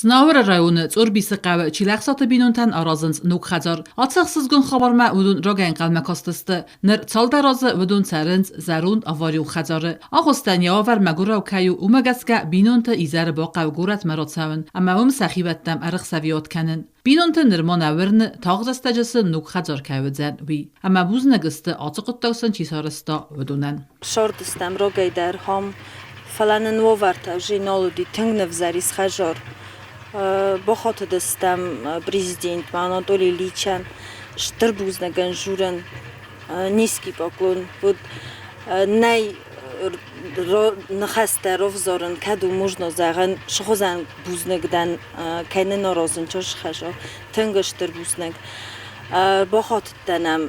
Знауыры районы Цъорбисы хъӕуы Чилӕхсаты бинонтӕн аразынц ног хӕдзар. Ацы ӕхсызгон хабармӕ уыдон рагӕй ӕнхъӕлмӕ кастысты. Ныр цалдӕр азы уыдон цӕрынц зӕронд аварион хӕдзары. Агъуыстӕн йӕ уавӕр мӕгуырау кӕй у, уымӕ гӕсгӕ бинонты изӕры бахъӕуы горӕтмӕ рацӕуын ӕмӕ уым сӕхиуӕттӕм ӕрыхсӕвиуат кӕнын. Бинонты нырма нӕ уырны, тагъд рӕстӕджы сын ног хӕдзар кӕй уыдзӕн, уый. Ӕмӕ бузныг сты, ацы хъуыддаг сын чи сарӕзта, уыдонӕн. Сордыстӕм рогӕй дӕр хом, фӕлӕ нын уавӕртӕ зын нал уыди, тынг нывзӕр ис хӕдзар. Бахатыдыстӕм президентмӕ Анатолий Ильичӕн, стыр бузныг ын журӕн, низкий поклон. Вот нӕй ныхӕстӕ равзарын, кӕд у можно зӕгъын, сыхуызӕн бузныг дӕн, кӕй нын аразын чызг хӕза, тынг стыр бузныг. Бахатыдтӕн ӕм,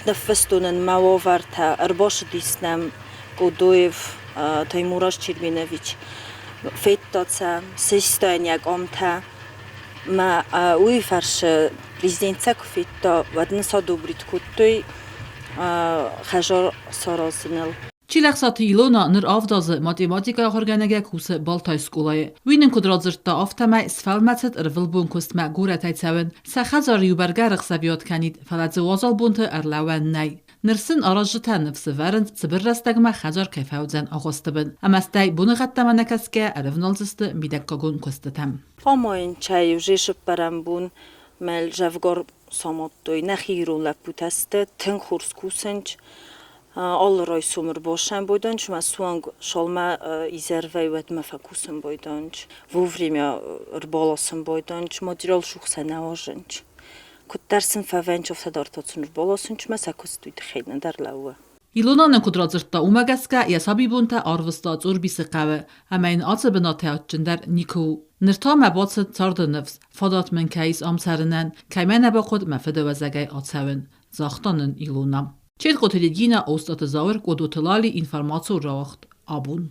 ныффыстон ын мӕ уавӕртӕ, ӕрбацыдис нӕм Кодоев Таймураз Черменович. Федта сӕ, систа йын йӕ къамтӕ. Мӕ уый фӕрцы президент сӕ куы федта, уӕд нын садобрить кодтой хӕзар саразыныл. Чилӕхсаты Илона ныр авд азы математикӕйы ахуыргӕнӕгӕй кусы Балтайы скъолайы. Уый нын куыд радзырдта, афтӕмӕй сфӕлмӕцыд ӕрвылбон куыстмӕ горӕтӕй цӕуын. Сӕ хӕдзары-иу бӕргӕ ӕрӕхсӕвиуат кӕнид, фӕлӕ дзы уазал бонты ӕрлӕууӕн нӕй. Ныр сын аразджытӕ ныфс ӕвӕрынц, цыбыр рӕстӕгмӕ хӕдзар кӕй фӕуыдзӕн агъуысты бын. Ӕмӕ стӕй боныгъӕдтӕм ӕнӕкӕсгӕ ӕрӕвналдзысты мидӕггагон куыстытӕм. Амайын чай уже сыппӕрӕм бон мӕ зӕвгар самадтой. Нӕхи ирон лӕппутӕ сты, тынг хорз кусынц. Алы райсом ӕрбасӕн бойдонч, мӕ суанг салмӕ изӕрвӕй уӕдмӕ фӕкусын бойдонч. Вовремя ӕрбаласын бойдонч, материал сухсӕ нӕ уарзынч. Куыддӕр сын фӕвӕнч, афтӕ дӕр та сын ӕрбаласынч мӕ сӕ куыст уый тыххӕй нӕдӕр лӕууы. Илона нын куыд радзырдта, уымӕ гӕсгӕ йӕ сабибонтӕ арвыста Цъорбисы хъӕуы ӕмӕ йын ацы бынатӕй адджындӕр никуы у. Ныр та мӕ бацыд царды ныфс, фадат мын кӕй ис ам цӕрынӕн, кӕй мӕ нӕ бахъуыд мӕ фыдыуӕзӕгӕй ацӕуын, загъта нын Илона. Четкоты Регина, Остъаты Зауыр, Къодоты Лали, информацион рауагъд абон.